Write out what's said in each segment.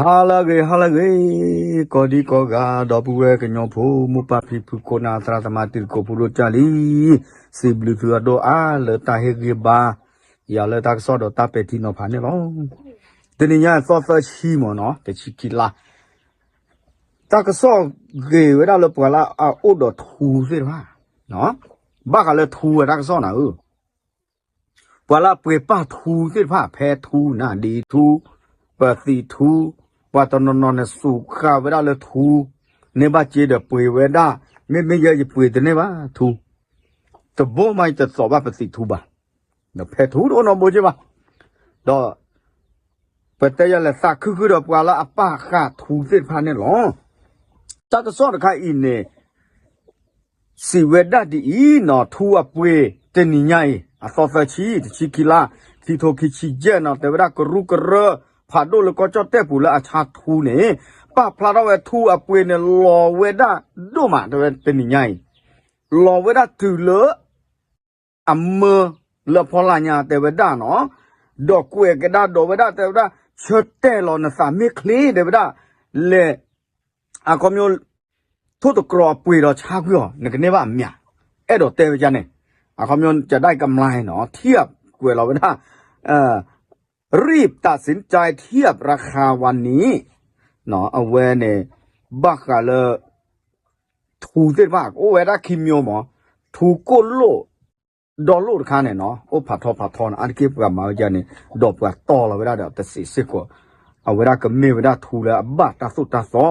ဟါလၢအဂ့ၤ ဟါလၢအဂ့ၤ, ကိးဒံကိးဂၤ ဒီပုၢ်ဝဲၢ်ကညီဖိ မိၢ်ပၢ်ဖံဖု ခိၣ်နၢ်သရၣ်သမါ တံၤသကိးဖိဒိၣ်ကၢ်လံ, စံးဘျုးသုအဒိၣ်အါလၢတၢ်ဟ့ၣ်ဂံၢ်ဘါ ယၤလၢတၢ်ကစီၣ်ဒီးတၢ်ပဲာ်ထံနီၤဖးန့ၣ်လီၤ. တနံၤညါအသီသၢဆံမ့ၢ်နီၤ တဆံခံလါ တၢ်ကစီၣ်ဂ့ၤဝဲဒၣ်လၢပှၤလၢအအိၣ်ဒီးထူသ့ၣ်တဖၣ်, ဘၣ်ဃးလၢထူအတၢ်ကစီၣ်နၤဧၢ, ပှၤလၢအပှ့ၤပာ်ထူသ့ၣ်တဖၣ် ဖဲထူ နၢ်ဒံထူ ပသံးထူ, ပှၤတနီၤနီၤန့ၣ်စူးဃာ်ဝဲဒၣ်လၢထူ, န့ၢ်ဘၣ်စ့ဒီးပှ့ၤဝဲဒၣ်, မ့မ့ၢ်ယဲယပှ့ၤတန့ၢ်ဘၣ်ထူ, တဘိမးယတသိးဘၣ်ပသံးထူဘၣ်, ဒီးဖဲထူတအိၣ်နီတဘိက့ဘၣ်, ဒီး ပတဲယၤလဲၤသးခုဃုာ်ဒီးပှၤလၢအပာ်ဃာ်ထူသ့ၣ်တဖၣ်န့ၣ်လီၤ. တၢ်ကစီၣ်တခါအံၤန့ၣ် စံးဝဲဒၣ်ဒ်အံၤနီၤ ထူအပှ့ၤတနံၤညါအံၤ အသီသၢဆံ တဆံခံလါ ခံထိခံဆံယဲၢ်နီၤ တဲဝဲဒၣ်ကရူၢ်ကရၢ ဖးဒိၣ်လၢကီၢ်ကၠီၣ်တဲၣ်ပူၤလၢအဆါထူန့ၣ် ပာ်ဖျါထီၣ်ဝဲထူအပှ့ၤန့ၣ် လီၤဝဲဒၣ်ဒိၣ်မး တဲဝဲတနံၤညါအံၤ လီၤဝဲဒၣ်တုၤလၢ အမၢလၢဖီလာ်ညါတဲဝဲဒၣ်နီၤ, ဒီးကွဲးကဒါဒီးဝဲဒၣ်တဲဝဲဒၣ် ဆၢတဲာ်လီၤနသးမ့ၢ်ချ့တဲဝဲဒၣ်, လဲၤ အခီပညီ ထိၣ်သတြီၤအပှ့ၤဒီးဆါကွံာ်အီၤ နကန့ၢ်ဘၣ်အမျး, အဲၣ်ဒိးတဲဝဲဒ်န့ၣ်, အခီပညီ จะได้กำไรနီၤ ထံၣ်ကွဲးလီၤဝဲဒၣ် รีบตัดสินใจเทียบราคาวันนี้ အဝဲန့ၣ် ဘၣ်ဃးလၢ ထူသ့ၣ်တဖၣ် အိၣ်ဝဲဒၣ်ခံမျိုးမး, ထူကိၣ်လိၣ် ဒီလိၣ်တခါန့ၣ်နီၤ အိၣ်ဖးထီဖးထီန့ၣ် အါတက့ၢ်ပှၤမၤဝဲဒ်န့ၣ် ဒီးပှၤတီၢ်လီၤဝဲဒၣ်ဒီးတစံးစ့ၢ်ကီး, အဝဲဒၣ်ကမ့ၢ်ဝဲဒၣ်ထူလၢအဘၣ်တၢ်သိၣ်တၢ်သီ,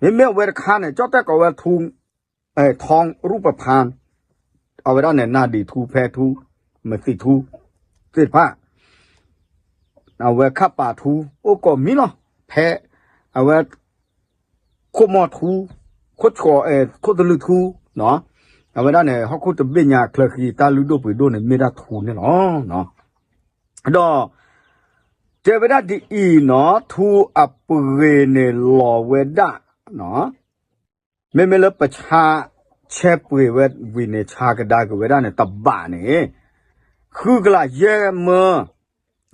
မ့မ့ၢ်အဝဲတခါန့ၣ် ကၠီၣ်တဲၣ်ကိးဝဲထူ ทองรูปพรรณ အဝဲဒၣ်န့ၣ် နၢ်ဒံးထူ ဖဲထူ မသံးထူ သ့ၣ်တဖၣ် အဝဲခၣ်ပာ်ထူ အိၣ်ကိးမံၤလီၤ. ဖဲ အဝဲ ခိၣ်မီၢ်ထူ ခိၣ်ဆှီး ခိၣ်သလုးထူ အဝဲဒၣ်န့ၣ် ဟီၣ်ခိၣ်တဘ့ၣ်ညါချၢဃံ တၢ်လုၢ်ဒိၣ်ပှ့ၤဒိၣ်န့ၣ် မ့ၢ်ဒၣ်ထူန့ၣ်လီၤ. ဒီး တဲဝဲဒၣ်ဒ်အံၤနီၤ ထူအပှ့ၤန့ၣ်လီၤဝဲဒၣ် မ့မ့ၢ်လၢပဆါ ဆဲပှ့ၤဝဲဝံၤန့ၣ် ဆါကဒါက့ၤဝဲဒၣ်န့ၣ် တဘးန့ၣ် ဃုကလးယဲၢ်မၢ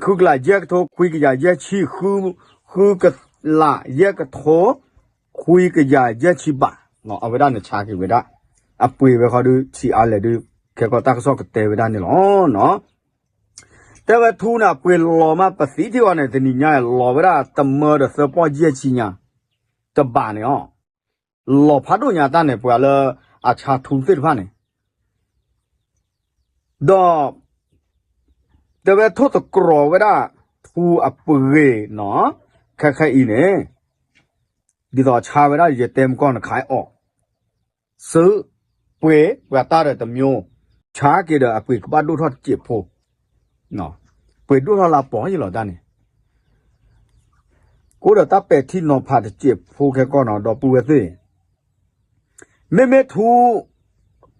ဃုကလးယဲၢ်ကထိ ခွံကယၤယဲၢ်ဆံ ဃုကလးယဲၢ်ကထိ ခွံကယၤယဲၢ်ဆံဘး, အဝဲဒၣ်န့ၣ်ဆါက့ၤဝဲဒၣ်, အပှ့ၤဝဲဃီဒုး ဆံးအါလဲၣ်ဒုး ခဲကီၢ်တၢ်ကစီၣ်ကတဲဝဲဒၣ်န့ၣ်လီၤ. တဲဝဲထူန့ၣ် အပှ့ၤလီၤမး ပသံထံအီၤန့ၣ် တနံၤညါလီၤဝဲဒၣ် တမၢဒီးသၢပီၢ်ယဲၢ်ဆံညါ တဘးန့ၣ်အီၤ လီၤဖးဒိၣ်ညါတၢ်န့ၣ် ပှၤလၢအဆါထူသ့ၣ်တဖၣ်န့ၣ် ဒီး တဲဝဲထိၣ်သတြီၤဝဲဒၣ် ထူအပှ့ၤနီၤ ခဲခဲအံၤန့ၣ် ဒ်သိးဆါဝဲဒၣ် ယတဲမကီၢ်နခါအီၤ စု ပှ့ၤ ပှၤတၢ်ဒီးတမျိုး ဆါက့ၤဒီးအပှ့ၤကဘၣ်ဒိၣ်ထီၣ်တစဲးဖိ ပှ့ၤဒိၣ်ထီၣ်လၢပီၤယလီၤတၢ်န့ၣ် ကအိၣ်ဒီးတၢ်ပဲာ်ထံနီၤဖးတစဲးဖိခဲကီၢ်နီၤ ဒီပုၢ်ဝဲၢ်သ့ၣ် မ့မ့ၢ်ထူ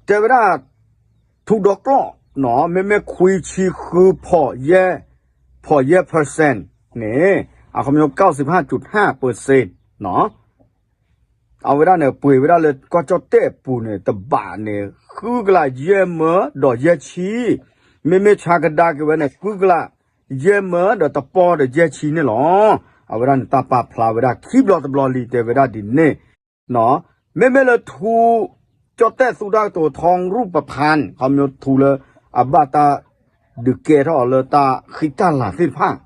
တဲဝဲဒၣ် ထူဒီကျီၢ်နီၤ မ့မ့ၢ်ခွံဆံဃုဖီးယဲၢ် ဖီးယဲၢ် percent န့ၣ် အခီပညီ เก้าสิบห้าจุดห้าเปอร์เซ็นต์ နီၤ အဝဲဒၣ်န့ၣ် ပှ့ၤဝဲဒၣ်လၢကီၢ်ကၠီၣ်တဲၣ်ပူၤန့ၣ် တဘးန့ၣ် ဃုကလးယဲၢ်မၢဒီးယဲၢ်ဆံ, မ့မ့ၢ်ဆါကဒါက့ၤဝဲန့ၣ် ဃုကလးယဲၢ်မၢဒီးတပီၢ်ဒီးယဲၢ်ဆံန့ၣ်လီၤ. အဝဲဒၣ်န့ၣ် တၢ်ပာ်ဖျါဝဲဒၣ်ခံဘျီတဘျီလံ တဲဝဲဒၣ်ဒ်န့ၣ် မ့မ့ၢ်လၢထူ ကၠီၣ်တဲၣ်သူတၢ်ကတိၤ ทองรูปพรรณ ခီပညီထူလၢအဘၣ်တၢ်ဒုးကဲထီၣ်အီၤလၢတၢ်ဃံတၢ်လၤသ့ၣ်တဖၣ်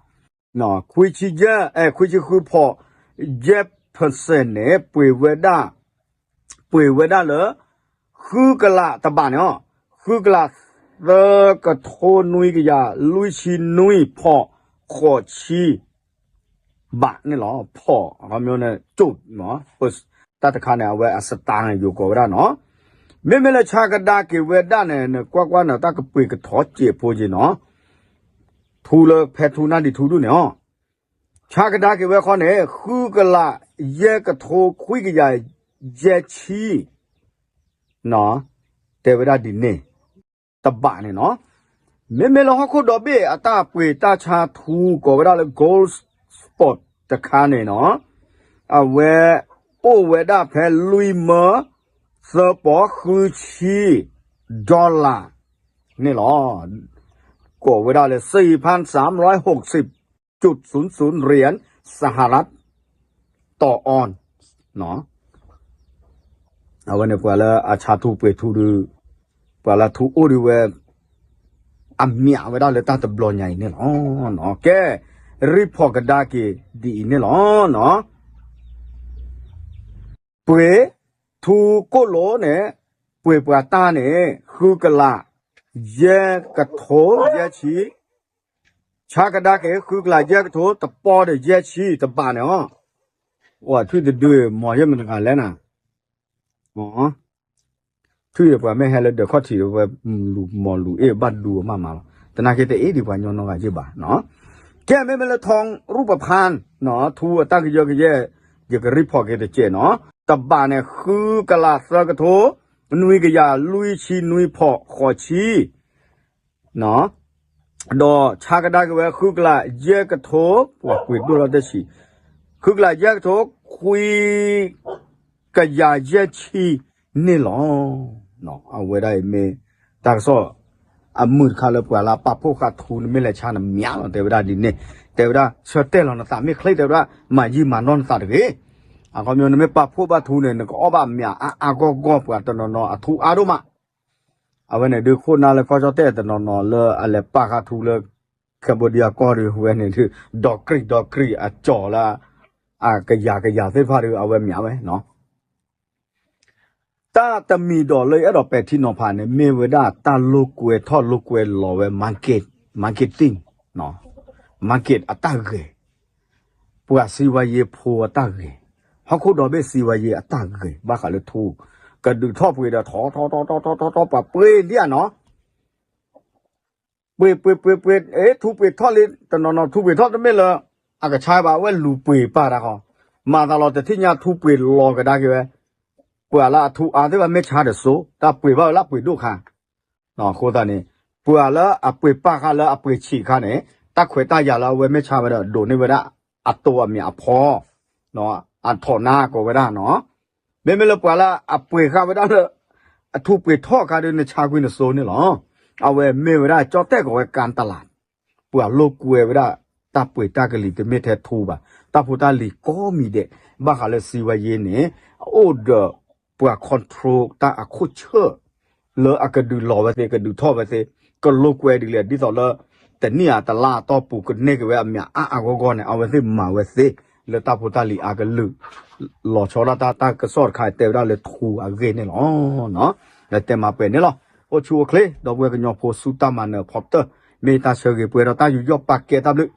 ခွံဆံယဲၢ် အဲ ခွံဆံဃုဖီး ယဲၢ် percent န့ၣ် ပှ့ၤဝဲဒၣ် ပှ့ၤဝဲဒၣ်လၢ ဃုကလးတဘးန့ၣ်အီၤ ဃုကလးသၢကထိနွံကယၤ လွံၢ်ဆံနွံဖီး ဃိးဆံ ဘးန့ၣ်လီၤ. ဖီး အခီပညီန့ၣ် ကၠိၣ် တၢ်တခါန့ၣ် အဝဲအစတါန့ၣ် ယိၤကိးဝဲဒၣ်နီၤ. မ့မ့ၢ်လၢဆါကဒါက့ၤဝဲဒၣ်န့ၣ် နကွၢ်ကွၢ်န့ၣ် တၢ်ကပှ့ၤကထီစဲးဖိက့နီၤ. ထူလၢဖဲထူနၢ်ဒံးထူဒူၣ်န့ၣ်အီၤ ဆါကဒါက့ၤဝဲခီန့ၣ် ဃုကလးယဲၢ်ကထိခွံကယၤယဲၢ်ဆံ တဲဝဲဒၣ်ဒ်န့ၣ် တဘးန့ၣ်နီၤ. မ့မ့ၢ်လၢဟီၣ်ခိၣ်ဒီဘ့ၣ်အတၢ်ပှ့ၤတၢ်ဆါထူကိးဝဲဒၣ်လၢ gold spot တခါန့ၣ်နီၤ အဝဲအိၣ်ဝဲဒၣ်ဖဲလွံၢ်မၢ သၢပီၢ်ဃုဆံ dollar န့ၣ်လီၤ. ကိးဝဲဒၣ်လၢ สี่พันสามร้อยหกสิบจุดศูนย์ศูนย์เหรียญสหรัฐ တီၢ်အီၣ် အဝဲန့ၣ်ပှၤလၢအဆါထူပှ့ၤထူဒုး ပှၤလၢထူအိၣ်ဒုးဝဲ အမၠးဝဲဒၣ်လၢတၢ်တဘျီညါအံၤန့ၣ်လီၤ. ကဲ report ကဒါက့ၤဒ်အံၤန့ၣ်လီၤ. ပှ့ၤထူကိၣ်လိန့ၣ် ပှ့ၤပှၤတၢ်န့ၣ် ဃုကလး ယဲၢ်ကထိယဲၢ်ဆံ ဆါကဒါက့ၤ ဃုကလးယဲၢ်ကထိ တပီဒီးယဲၢ်ဆံ တဘးန့ၣ်အီၤ, အိၣ်ထွံၣ်တဒု မီၤယဲၢ်မတဂၤလဲၣ်နၤ, ထွံၣ်ပှၤမ့ၢ်ဟဲလၢဒၢးခီၣ်ထံးဒီး ဝဲလူၤမီၤလူၤအ့ၣ်ဘၣ်ဒူအမးမးလီၤ, သနာ်က့တအ့ၣ်ဒံးပှၤညီနီတဂၤယ့ၢ်ဘၣ်, ကဲမ့မ့ၢ်လၢထီရူပဖၣ် ထူအတၢ်ကယၢကယဲၢ် ယက report က့ၤတကဲးနီၤ, တဘးန့ၣ် ဃုကလးသၢကထိ နွံကယၤလွံၢ်ဆံနွံဖီၣ်ဃိးဆံ ဒီးဆါကဒါက့ၤဝဲ ဃုကလးယဲၢ်ကထိ ပှၤပှ့ၤဒိၣ်လီၤတဆံး, ဃုကလးယဲၢ်ကထိ ခွံကယၤယဲၢ်ဆံန့ၣ်လီၤ. အဝဲဒၣ်အံၤမ့ၢ်တၢ်ကစီၣ် အမုာ်တခါလၢပှၤလၢပာ်ဖှိၣ်ဃာ်ထူန့ၣ်မ့ၢ်လဲၤဆါနမၠးလီၤ တဲဝဲဒၣ်ဒ်န့ၣ်, တဲဝဲဒၣ်ဆၢတဲာ်လီၤနသးမ့ၢ်ချ့ တဲဝဲဒၣ် မၤယံာ်မၤနီၢ်နသးတဂ့ၤ, အခီပညီနမ့ၢ်ပာ်ဖှိၣ်ဘၣ်ထူန့ၣ် နကအီၣ်ဘၣ်မၠးအါအါဂီၢ်ဂီၢ် ပှၤတနီၤနီၤအထူအါဒိၣ်မး အဝဲန့ၣ်ဒုးခိၣ်နၢ်လၢကီၢ်ကၠီၣ်တဲၣ်တနီၤနီၤလၢအလဲၤပာ်ဃာ်ထူလၢ Cambodia ကီၢ်ဒုး ဝဲန့ၣ်ဒုး ဒီးကြံၢ်ဒီးကြံၢ်အကၠီၤလၢ အကယၤကယၤသ့ၣ်တဖၣ်ဒုး အဝဲမၠးဝဲနီၤ. တၢ်တမံၤဒီးလၢယအဲၣ်ဒိးပဲာ်ထံနီၤဖးန့ၣ် မ့ၢ်ဝဲဒၣ်တၢ်လိာ်ကွဲထီၣ်လိာ်ကွဲလီၤဝဲ market, marketing, market အတၢ်ဂဲၤ, ပှၤစံးဝါယ့ဖိအတၢ်ဂဲၤ, ဟီၣ်ခိၣ်ဒီဘ့ၣ်စံးဝါယ့အတၢ်ဂဲၤ ဘၣ်ဃးလၢထူ, ကဒုးထီၣ်ပှ့ၤဒီးထီထီထီထီထီထီထီ ပှၤပှ့ၤဒ်အနီၤ ပှ့ၤပှ့ၤပှ့ၤပှ့ၤ ထူပှ့ၤထီၣ်လံ တနီၤနီၤထူပှ့ၤထီၣ်တမ့ၢ်လၢ အကဆါဘၣ် အဝဲလူၤပှ့ၤပာ်တၢ်ဃီ, မၤသးလီၤတထံၣ်ညါထူပှ့ၤလီၤကဒါက့ၤဝဲ, ပှၤလၢအထူအါသ့ၣ်တဖၣ်မ့ၢ်ဆါတစိၤ တၢ်ပှ့ၤဘၣ်ဝဲလၢအပှ့ၤဒိၣ်ခါ, အဃိသတးန့ၣ် ပှၤလၢအပှ့ၤပာ်ဃာ်လၢအပှ့ၤဆံးအခါန့ၣ် တၢ်ခွဲးတၢ်ယာ်လၢအဝဲမ့ၢ်ဆါဝဲဒီး ဒိးန့ၢ်ဝဲဒၣ်အတိာ်အမၠးအဖီ အထီၣ်နါကိးဝဲဒၣ်နီၤ, မ့မ့ၢ်လၢပှၤလၢအပှ့ၤဃာ်ဝဲဒၣ်လၢ အထူပှ့ၤထီၣ်အခါဒီး နဆါကွံာ်နစိၤန့ၣ်လီၤ. အဝဲမ့ၢ်ဝဲဒၣ်ကၠီၣ်တဲၣ်ကိးဝဲ ကၣ်တလး, ပှၤလိာ်ကွဲဝဲဒၣ် တၢ်ပှ့ၤတၢ်ကလံၤတမ့ၢ်ထဲထူဘၣ်, တၢ်ဖိတၢ်လံၤကိးမံၤဒဲး ဘၣ်ဃးလၢစံးဝဲယ့န့ၣ် အိၣ်ဒီးပှၤ control တၢ်အခိၣ်ဆၢၣ် လၢအကဒုးလီၤဝဲသ့ ကဒုးထီၣ်ဝဲသ့, ကလိာ်ကွဲဒ်လဲၣ် ဒ်သိးလၢ တနံၣ်အတလါအတီၢ်ပူၤ ကန့ၢ်က့ၤဝဲအမၠးအါအါဂီၢ်ဂီၢ်န့ၣ် အဝဲသ့ၣ်မၤဝဲသ့ လၢတၢ်ဖိတၢ်လံၤအကလုာ် လီၤဆီဒၣ်တၢ် တၢ်ကစီၣ်တခါတဲဝဲဒၣ်လၢထူအဂ့ၢ်န့ၣ်လီၤ. လၢတဲမၤပှဲၤန့ၣ်လီၤ. အိၣ်ဆူၣ်အိၣ်ချ့ ဒီပုၢ်ဝဲၢ်ကညီဖိဆူတၢ်မၤနၢၤဖီတၢၢ် မ့ၢ်တၢ်ဆၢဂ့ၤပှဲၤဒီးတၢ်ယူးယီၣ်ပာ်ကဲတၢ်ဘျုး